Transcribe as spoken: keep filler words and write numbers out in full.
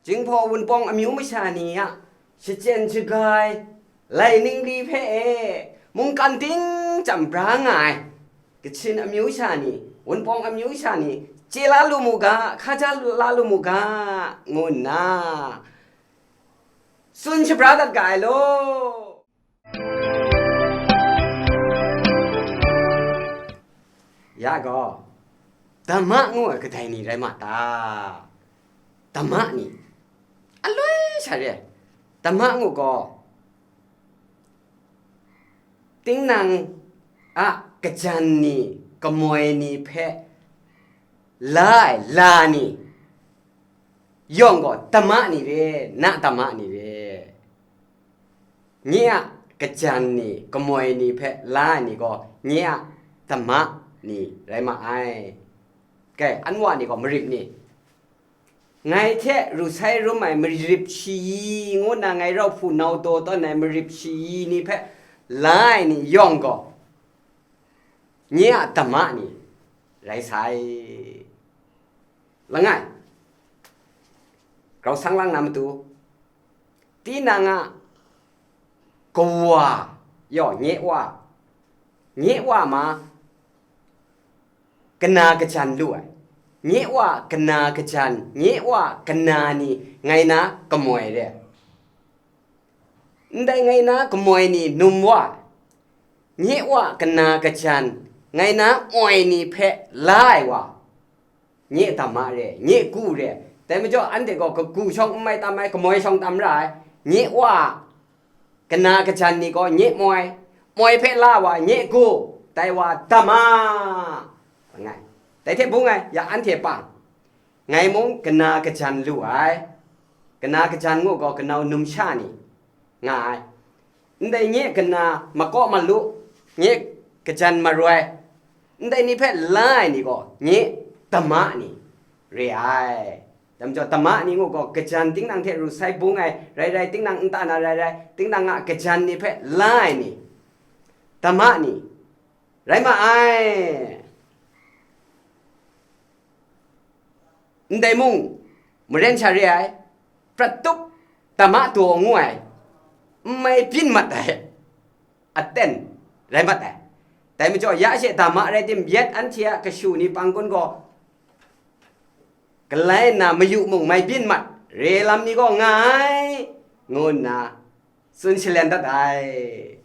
Jinghpaw Wunpawng amyu masha ni a shachyen shaga ai lai ningli hpe e mungkan ting chyam bra nga ai Kachin amyu sha ni, Wunpawng amyu sha ni, chye la lu mu ga, hkaja la lu mu ga, ngu nna tsun shabra dat ga ai law. Ya gaw, dama ngu ai kadai ni rai ma ta? Dama ni, aloi sha re ai, dama ngu gaw, tinang a kajan ni, kamoi ni hpe la ai la ni yawng gaw, dama ni re, na dama ni re. Nye a kajan ni, kamoi ni hpe la ai ni gaw, nye a dama ni rai ma ai. Kai, anwa ni gaw marit ni? Ngai hte ru sai rum ai marip shayi ngu nna ngai rau hpu nau daw tawn ai marip shayi ni hpe la ai ni yawng gaw, nye a dama ni rai sai. Langai, grau sang lang na matu, tinang a kawa, yaw, nye wa, nye wa ma, kana kajan lu ai. Nye wa kana kajan, nye wa kana ni ngai na kamoi re. Ndai ngai na kamoi ni num wa, nye wa kana kajan, ngai na moi ni hpe la ai wa, nye dama re, nye ku re. Dai majaw anhte gaw kaku shawng n mai tam ai, kamoi shawng tam ra ai. Nye wa kana kajan ni gaw nye moi, moi hpe la wa nye ku, dai wa dama. Langai, dai hte bung ai, ya anhte pang, ngai mung kana kajan lu ai. Kana kajan ngu gaw kanau numsha ni nga ai. Ndai nye kana makaw malu, nye kajan maroi, ndai ni hpe la ai ni gaw nye dama ni re ai. Dai majaw, dama ni ngu gaw, kajan tinang hte ru sai bung ai, rai rai, tinang nta na rai rai, tinang a kajan ni hpe la ai ni, dama ni rai ma ai. Ndai mung, maren sha re ai, prat tup, dama daw ngu ai, n mai byin mat ai, aten rai mat ai. Dai majaw, ya she dama rai tim, yet anhte a kashu ni pang kun gaw, galai nna mayu mung mai byin mat, re lam ni gaw nga ai, ngu nna tsun shalen dat ai.